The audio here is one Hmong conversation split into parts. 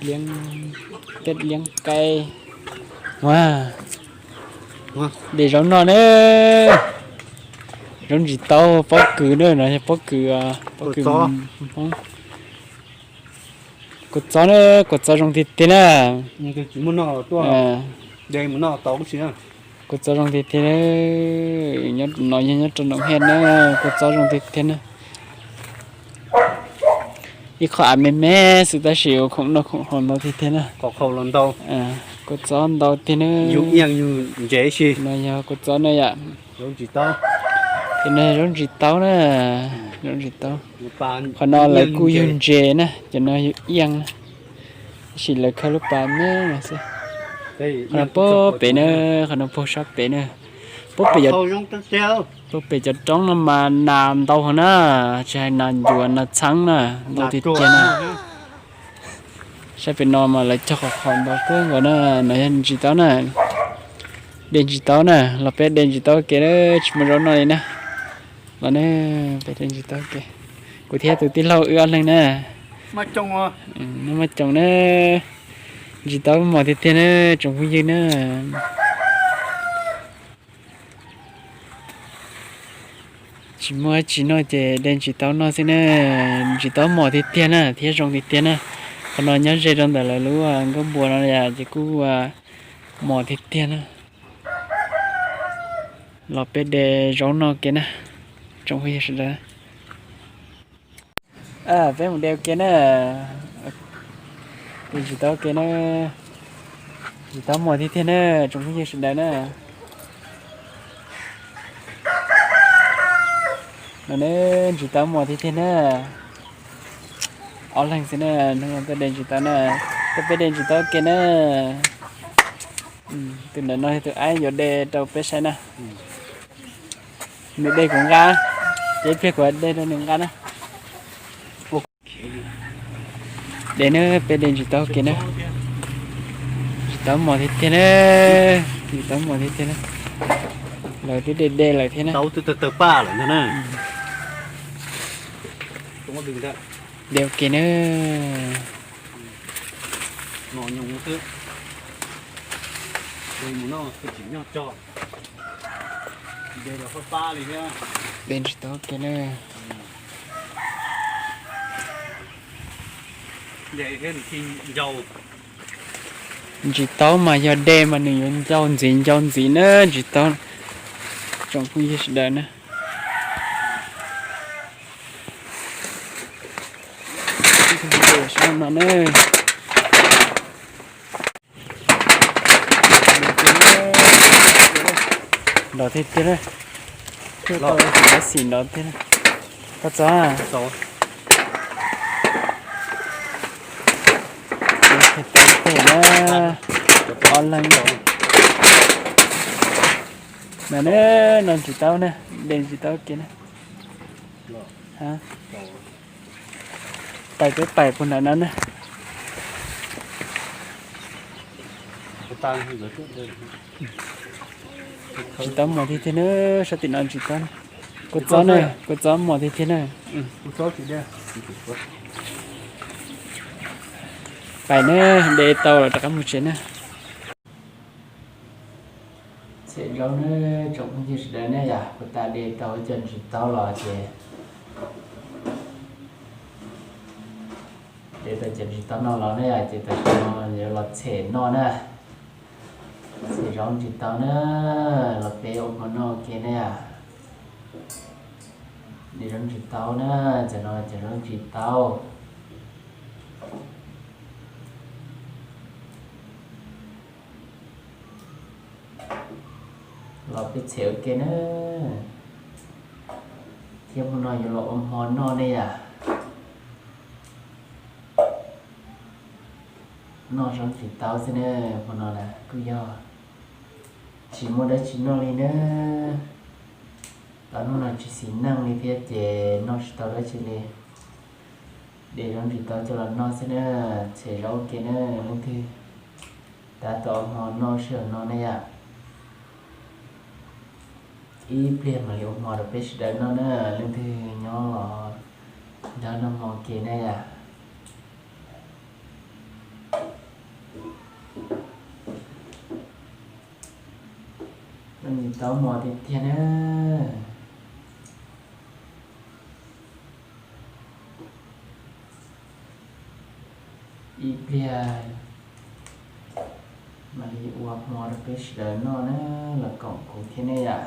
Liab, teb liab qaib. Ua, de zaub noj na. Zaub ntsis taub pob kws na, no yog pob kws, pob kws Hmoob. Kua txob na, kua txob zoo tiag tiag na. Kua txob zoo tiag tiag na. No yog nyob rau Noom Hej na, kua txob zoo tiag tiag na. Ib qho av me me xwb tab sis ua khoom noj khoom haus ntau tiag tiag na. Kua txob ntau tiag na. No yog kua txob na yom. Ces no zaub ntsis taub na, zaub ntsis taub. Qhov no lawv kuj yug ntses na, ces no yug iaj na. Tab sis lawv khawb lub pas me no xwb. Qhov no puag pem na, qhov no puag sab pem na. Puag pem, puag pem cov roob no mas nas ntau heev na, tsis hais nas ncuav nas txheeb na, ntau tiag tiag na. Saib pem no mas lawv cog qhov qhov ntau kawg nkaus na, no yog ntsis taub na. De ntsis taub na, los peb de ntsis taub ke na, tsis muaj zaub noj li na. Los ne, peb de ntsis taub ke. Kuv thiab tus tij laug wb ob leeg na. Noj maj coos na. Ntsis taub mos tiag tiag na, tsoom phooj ywg na. Tsis muaj dab tsi noj ces de ntsis taub noj xwb na. Ntsis taub mos tiag tiag na thiab zoo tiag tiag na. Qhov no nyob ze rau ntawm lawv lub nkauj npua no yom, ces kuj mos tiag tiag na. Los peb de zaub noj ke na, tsoom phooj ywg sawv daws. Peb mus de ua ke na. De ntsis taub ke na. Ntsis taub mos tiag tiag na, tsoom phooj ywg sawv daws na. No ne, ntsis taub mos tiag tiag na. Ob leeg xwb na, hnub no tuaj de ntsis taub na. Tuaj peb de ntsis taub ke na. Tus ntawm no yog tus aib yuav de rau peb saib na. Nws de kuv nqa, ces ib pliag kuv de rau nws nqa na. De na, peb de ntsis taub ke na. Ntsis taub mos tiag tiag na. Ntsis taub mos tiag tiag na. Lawv twb de de lawm thiab na. De ua ke na. De ntsis taub ke na. Ntsis taub mas yog de mas nws yuav ncau ntxiv ncau ntxiv na, ntsis taub, tsoom phooj ywg sawv daws na. Nrov tiag tiag, tau xim nrov tiag. Koj txob, tau pem na, ob leeg. No ne, no ntsis taub na, de ntsis taub ke na. Pais peb pais puag nram no na. Ntsis taub mos tiag tiag na, sab tim no ntsis taub. Kua txob na, kua txob mos tiag tiag na. Pais na, de tau los rov qab mus tsev na. Txhem zaub na, tsoom phooj ywg sawv daws ne, yog puas tas de tau cov ntsis taub los ces, de tau cov ntsis taub no los ne yom, ces tam sim no yuav los txhem noj na. Txhem zaub ntsis taub na, los peb ua hmo noj ua ke ne yom. De zaub ntsis taub na, tam sim no cov zaub ntsis taub. Los peb txhem ua ke na, thiab hmo no yuav los ua hmo noj ne yom. Noj zaub ntsis taub xwb na, hmo no na kuj yog tsis muaj dab tsi noj li na. Tau hnub no tsis xis neej li thiab ces noj tsis tau dab tsi li. De zaub ntsis taub coj los noj xwb na, txhem zaub ua ke na, leej twg tab tom ua hmo noj sij hawm no ne yom. Ib pliag mam li ua hmo rau peb sawv daws noj na, leej twg nyob los nrog noj hmo ke na yom. Tau mos tiag tiag na. Ib pliag mam li ua hmo rau peb sawv daws noj na, los koom kuv thiab ne yom.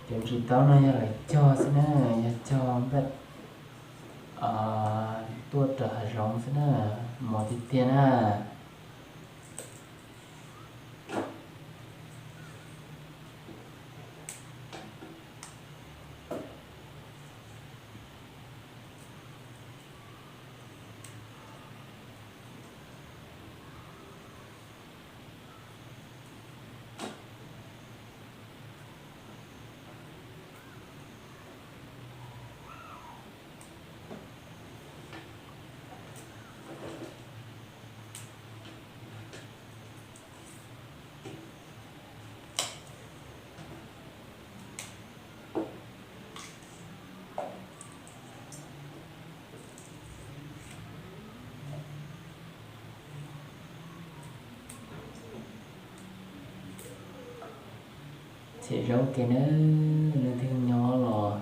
Cov ntsis taub no yog lawv cog xwb na, yog cog npaj tuaj raws hav zoov xwb na, mos tiag tiag na. Txhim zaub ke na, leej twg nyob los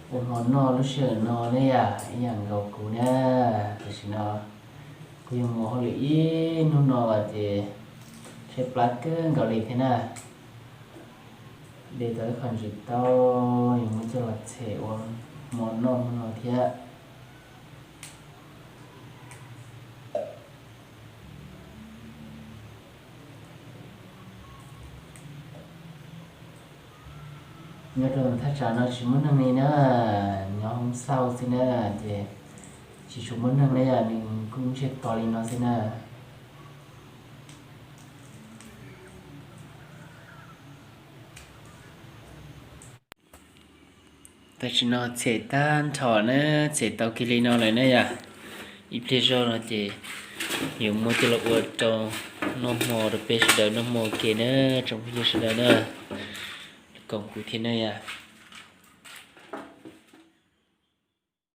ua hmo noj lub sij hawm no ne yom, ib yam nkaus kuv na. Tam sim no kuv yug mus hauj lwm ib hnub no los ces tshaib plab kawg nkaus li thiab na. De tau ib qho ntsis taub yuav muab coj los txhem ua hmo noj hmo no thiab. Nyob rau thaj tsam no tsis muaj neeg li na, nyob hoob xauj xwb na, ces tsis tshua muaj neeg li, nws kuj ntsiag to li no xwb na. Tam sim no txhem tag nrho na, txhem tau kiag li no lawm na yom. Ib pliag zog no ces yuav muab coj los ua rau noj hmo rau peb sawv daws noj hmo ke na, tsoom phooj ywg sawv daws na, koom kuv thiab na yom.